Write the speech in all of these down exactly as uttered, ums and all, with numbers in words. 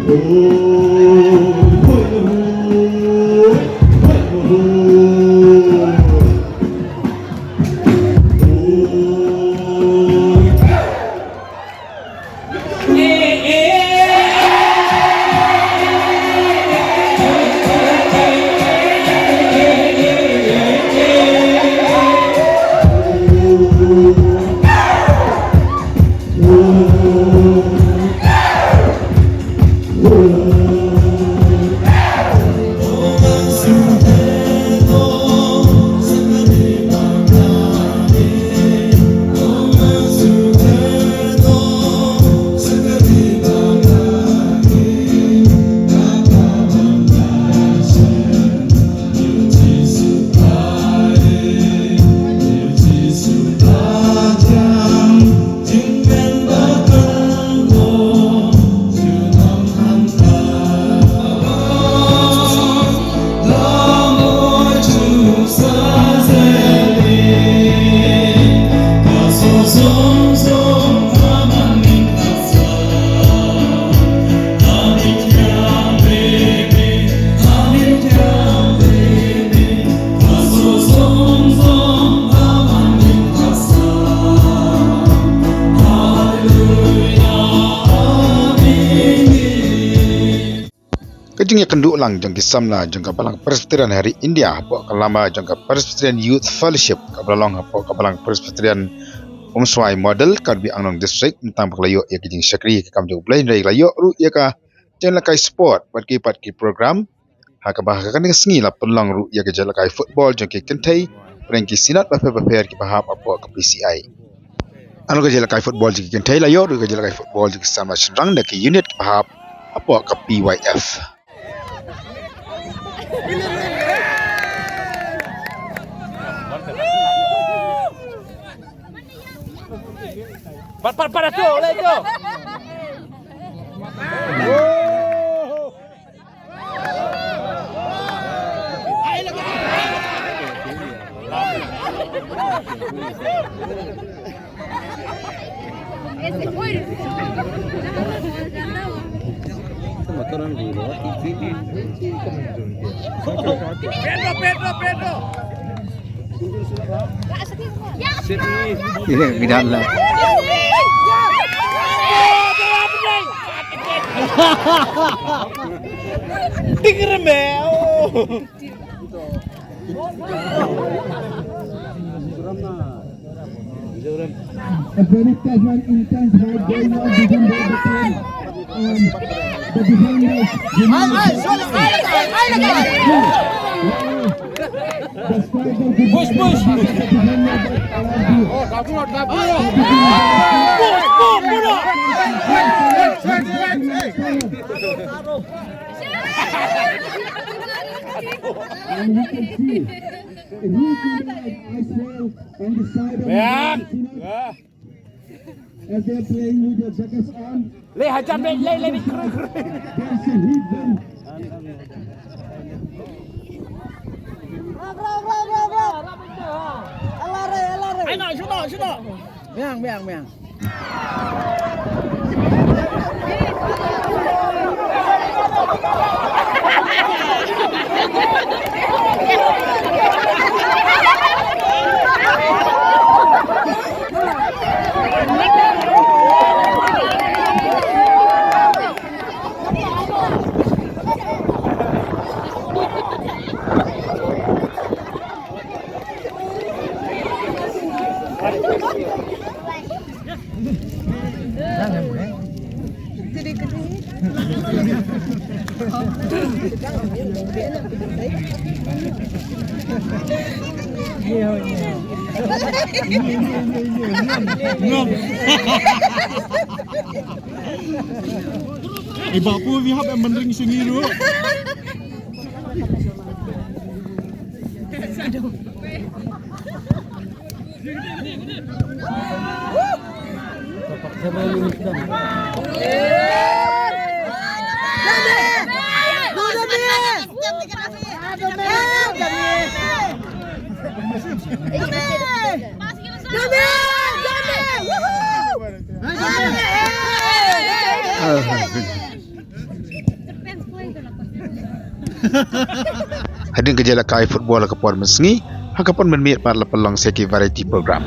Ka jingïakynduh lang jong ki samla jong ka Balang Presbyterian ha ri India hapoh ka lama jong ka Presbyterian Youth Fellowship kaba la long hapoh ka Balang Presbyterian Umswai Model, Karbi Anglong District, mynta ba ka la ïoh ïa ka jingshakri ha ka kam jong U Blei, hynrei ka la ïoh ruh ïa ka jingïalehkai sport bad ki pat ki program, ha kaba ha kane ka sngi la pynlong ruh ïa ka jingïalehkai football jong ki kynthei, pyrshah ki synod bapher bapher kiba hap hapoh ka P C I. Halor ka jingïalehkai football jong ki kynthei la ïoh ruh ïa ka jingïalehkai football jong ki samla shynrang da ki unit kiba hap hapoh ka P Y F. Pat, pat, pat, tu, leh tu. Pedro, Pedro, Pedro. Iya, bidan lah. Tinggi remeh. Oh. A very tough and intense fight going on between both the teams. And the defenders, the strikers, push, push. And we can see Ruth Iceland on the side of the Synod. As they are playing with the jackets on. Leh hajan, leh, leh, leh, ni kru, kru. There's a hit them. Bravo, bravo, bravo, bravo. Alare, alare. Ayo, nak, shoot, shoot. Meang, meang, meang. Ei, bapu, vi hap em mendring sini dulu. Hadien ka jingïalehkai football ha ka por mynsngi, ha ka por mynmiet pat la pynlong sa ki variety program.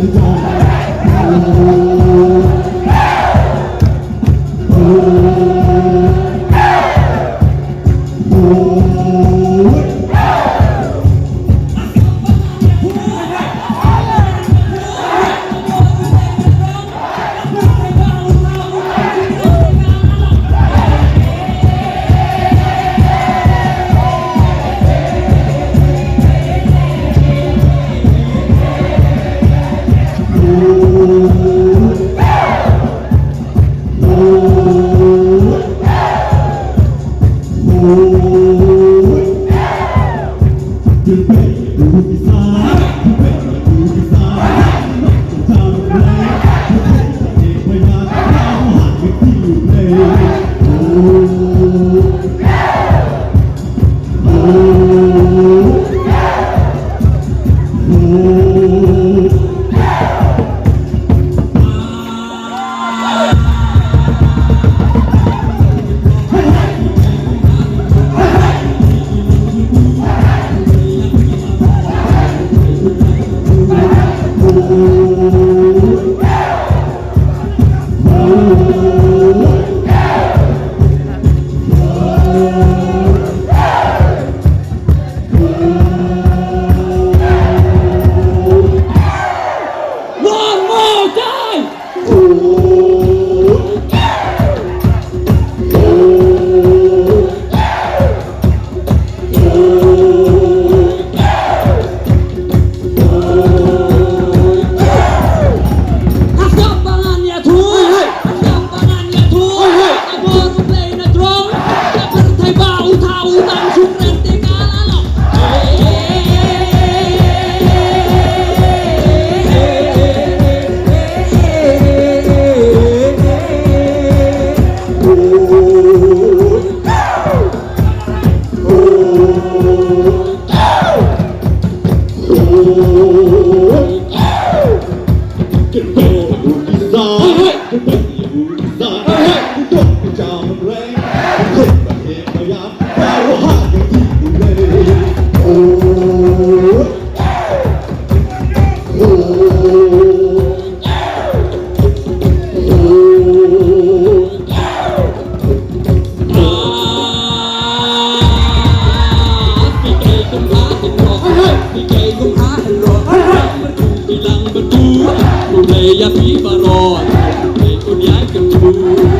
One more time!